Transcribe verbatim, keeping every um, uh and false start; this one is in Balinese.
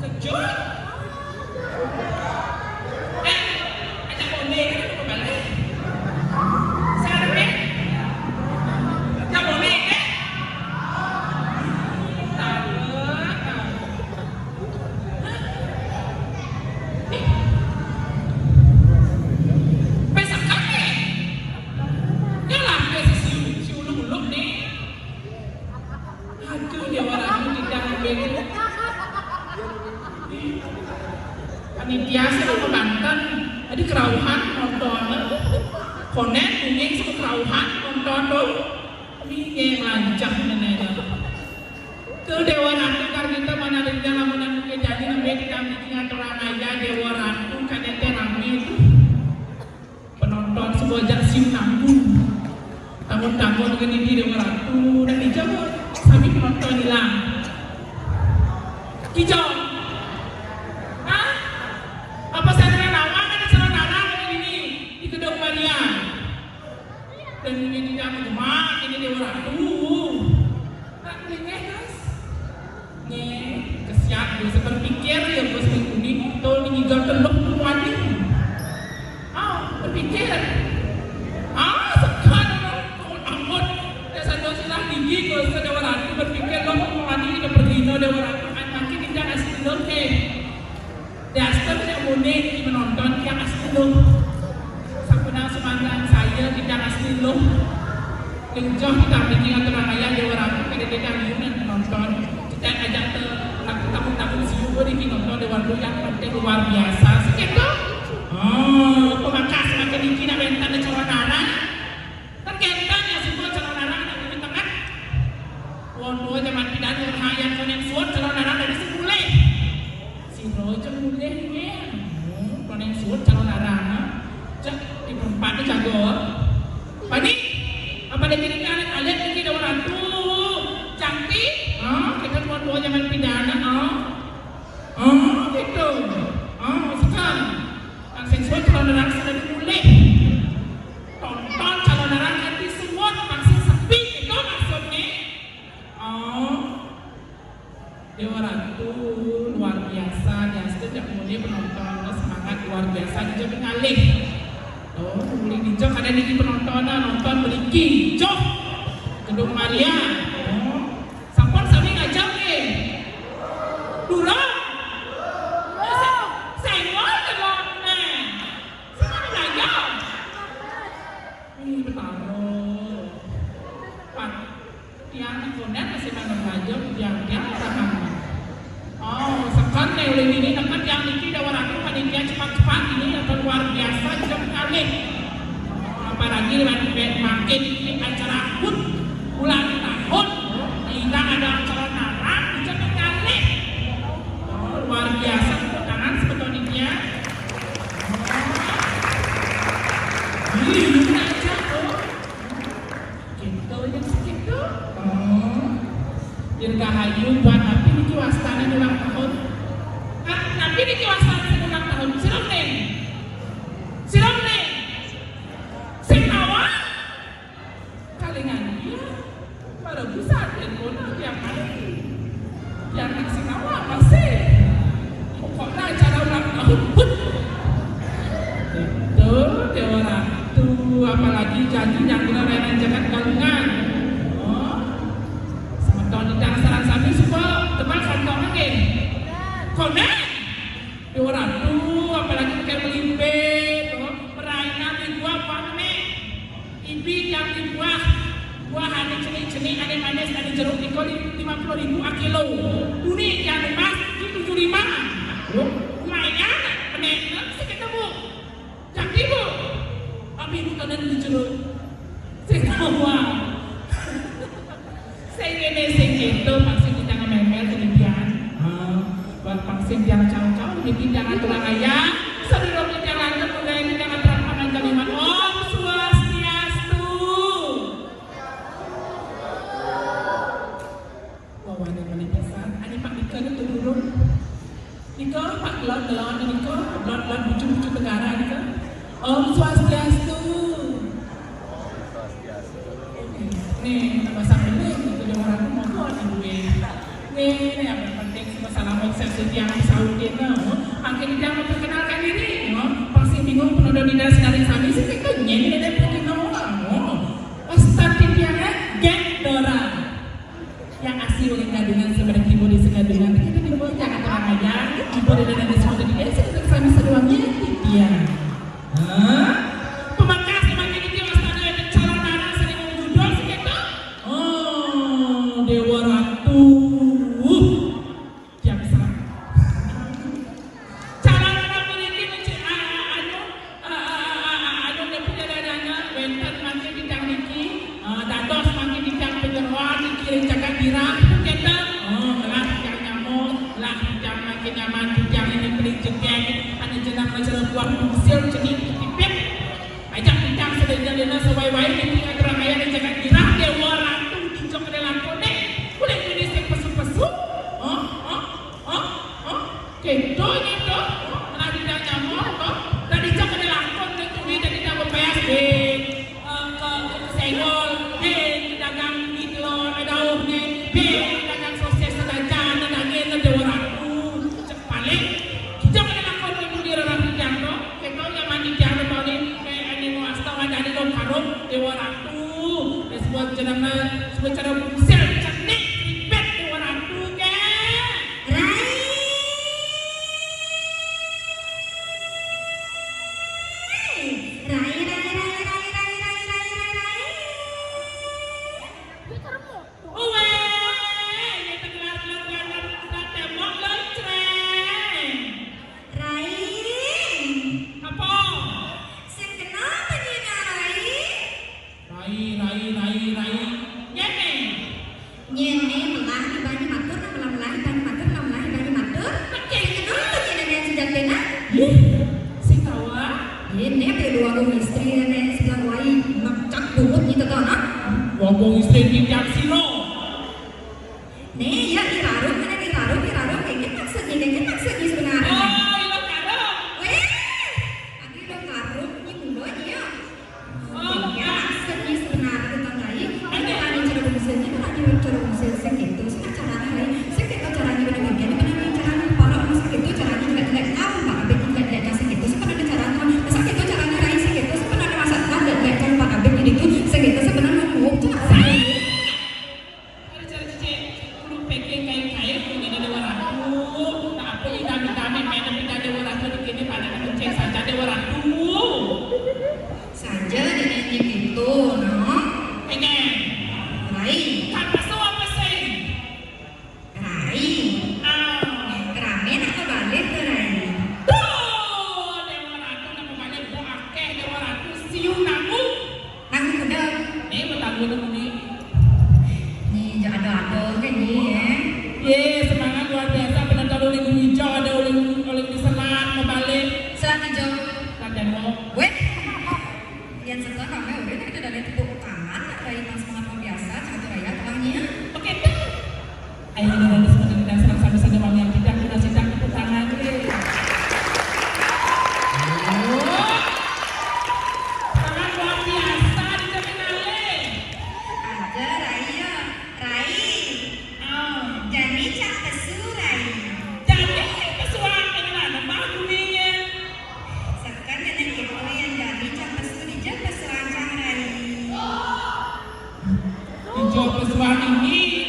Kejut. Eh, ajak boleh kan aku balik? Saya ada, eh? Ajak boleh, eh? Tak ada. Eh. Pesakan, eh? Yalah, biasa si, si ulung-ulung ni. Aduh, Déwa Ratu tidak ngambil. Panitia sing nang Banten, tadi kerauhan nonton. Konen kuning sing kerauhan nonton tuh. Piye lancah nenek. Tuh Déwa Ratu karo kita mana ada lamun anu ke jadi nembe kita bikin aturan aja Déwa Ratu kadete rame tuh. Penonton semua jak siu nanggung. Tangun-tangun dengan ini Déwa Ratu dan dijawab sami penonton hilang. Kijau. Hah? Apa saya nawang ada salah narang ini di gedung Maria? Dan ini tidak menggemak ini Déwa Ratu. Tak dengar, guys. Nyeh, kesian gue berpikir ya gue sing kuning, tol ning ngiga teluh tuh wani. Ah, berpikir. Ah, sekarang ampun. Ya satu silah tinggi gue Déwa Ratu berpikir lo mau wani ke pergino Déwa Ratu kan makin kita kasih lo ke. Daster yang muni niki penonton yang asli loh. Sampun semantan saya tidak asli loh. Linjoh kita bikin aturan ayah Déwa Ratu kada kita miunan penonton. Kita ajak ke tamu-tamu siu niki nonton Déwa Ratu yang penting luar biasa. Sekitu. Oh, pemakas makin niki nak bentan calon anak. Tergentan ya semua calon anak nak bikin tengah. Wong tua zaman pidan wong hayang koneng suat calon anak dari semulai. Sira aja mulih nggih. Hmm, paling suwun calon arang. Cek di perempat ni jago. Pani, apa dia jadi alit-alit lagi Déwa Ratu? Cantik. Ah, kita tua-tua zaman pidana, ah. Ah, gitu. Ah, sekarang. Nang sing suwun calon arang sudah mulih. Tonton calon arang nanti suwun, maksud sepi itu maksudnya. Oh. Déwa Ratu luar biasa, diastu jak muni penonton semangat luar biasa di Jember ngalih. Oh, muni di Jog ada niki penonton nonton mriki. Jog. Gedung Maria. Oh. Sampun sami ngajak nggih. Durung. Senggol delok neh. Sing ngajak. Ih, betara. Pak, tiang nang konen masih manut aja, tiang-tiang ora manut. Oh, sekan nih, ulih ini, nekan tiang niki Déwa Ratu panitia cepat-cepat ini yang luar biasa, jam kalih. Apalagi lewat makin ini acara hut ulang tahun. Kita ada acara narang, jam kalih. Oh, luar biasa, tepuk tangan sebetulnya. Ini aja tuh. Gitu, yang segitu. Oh. Dirgahayu buat tapi niki wastane ulang tahun. Ah, tapi niki wastane sing ulang tahun. Siram ning. Siram ning. Sing awal. Kalingan. Ibi tiang di buah, buah ane cenik-cenik, ane manis, ane jeruk niko li-, lima puluh ribu akilo. Tuni tiang emas di tujuh lima. Loh, lumayan, ane, ane sekitar, Bu. Jadi, Bu, tapi Bu kanan di jeruk. Sing awal. Sing ngene, sing keto, pasti kita ngememel kelebihan. Ah, buat pangsit tiang cau-cau, di tiang aturan ayah, sadurunge tiang lanjut, mulai tiang aturan pangan kalimat. Om Swastiastu. Wah, wani mani pesan, ani Pak Dika ni turun. Nika, Pak Gelot, Gelot, nika, Gelot, Gelot, bucu, bucu Tenggara, nika. Om Swastiastu. Ni, tambah sambil ni, kita dengar aku mau buat ibu eh. Ni, ni apa penting semua salam sukses yang sautin, no. Makin dia memperkenalkan diri, no. Pasti bingung penonton dinas dari sami, sih kita nyanyi dan pergi nongol, no. Pas starting dia, eh, geng Dora. Yang asli oleh Gadungan, sebenarnya timbul di Segadungan. Kita timbul jangan terang aja. Timbul dari Nanda Sumantri. Eh, sebenarnya sami seruangnya dia. Hah? Pemakas semakin tinggi, mas tanda yang calon anak sering judul segitu. Oh, Dewa Ratu. Tiap saat. Calon anak miliki mesti, ah, ah, anu, ah, ah, ah, ah, ah, anu, dia punya dadanya, wenten mangkin bidang niki, ah, dados mangkin bidang penyeroan niki ring jagat Girah, pun kenten. Oh, ngelah bidang nyamuk, ngelah bidang mangkin nyaman, bidang ini paling jegeg, ane jeneng masalah buah musil, jenis tipit. Ajak bidang sedaya dina sawai-wai niki ngaturang ayah ring jagat Girah, Dewa Ratu, dijok ring langkung deh. Kulit jenis sing pesu-pesu. Oh, oh. Oh, oh, keto, keto. Oh, pernah tidak nyamuk, oh. Tadi cak ada lakon, dia tuh dia tidak membayar, eh, eh, ke, ke senggol, eh, dagang di telur, ada daun, eh, eh, dagang sosis, ada jana, daging, ada orang. Oh, cek paling. Kita ada lakon, itu dia orang di jangkau. Keto yang mandi jangkau, tahu ni, eh, ini mau asal ada di dalam karung, dia orang. Uh, dia sebut jenama, sebut cara bungsel, cenik, ribet, dia orang. Rai. Rai, rai, rai. Weh, ini tenggelam, tenggelam, tenggelam, tembok, lonceng. Rai. Apa? Sing kenapa, Nina, Rai? Rai, rai, rai, rai. Nyene. Nyene melah ibane matur, nah, melah-melah ibane matur, melah-melah ibane matur. Oke. Sing kenapa nyene, Nen, sejatine? Ih, sing tawa. Nyene pe dua wong istri, Nen, sebelah wai, ngecak bungut gitu, toh, nah. Wong istri tidak siro. Nih, ya, irarum, mana irarum, irarum, kayak gitu maksudnya, kayak gitu maksudnya sebenarnya. Oh, ilo karum. Weh, aduh, ilo karum, ini mulo, iya. Oh, iya. Sedih sebenarnya tentang lain. Ada yang cara bungsilnya, kan ada cara bungsil segitu. Sekarang caranya lain. Segitu caranya benar-benar. Ini benar caranya. Kalau orang segitu caranya jelek-jelek. Tahu, Pak Abed jelek-jelek segitu. Sebenarnya caranya. Masa gitu caranya lain segitu. Sebenarnya masa Tuhan jelek-jelek. Kalau Pak Abed jadi itu. Segitu sebenarnya. Cara-cara cicik, kudu peke kain-kain, kudu jadi waratu. Nah, apa yang dame-dame, main apa jadi waratu di sini, pada kencing saja di waratu. Saja di nyanyi gitu, no? Pengen. Rai. Kan pesu apa sih? Rai. Ah. Ramen apa balik tuh, Rai? Tuh, Dewa Ratu, nama balik, bu akeh, Dewa Ratu, siu namu. Nang kuda. Ni, bertanggung dulu ni. Ni, jo ado-ado ke ni, eh. Ye, semangat luar biasa. Penonton uling hijau, ada uling, uling diselat, mebalik. Selat hijau. Selat demo. Weh. Yang setelah kami udah kita dari tepuk tangan, ada yang semangat luar biasa, satu raya, tengahnya. Oke, dah. Ayo, dengan seperti kita serang satu-satu wangi yang tidak, kita sidang tepuk tangan, ye. Oh. Sangat luar biasa, dicermin alih. Ada, Rai, ya. Rai. Ah. Jani cak pesu, Rai. Jani pesu, ah, dengan anak baru ni, ya. Sakan dengan kita yang jani cak pesu, di jam pesu rancang, Rai. Ijo pesuan ini,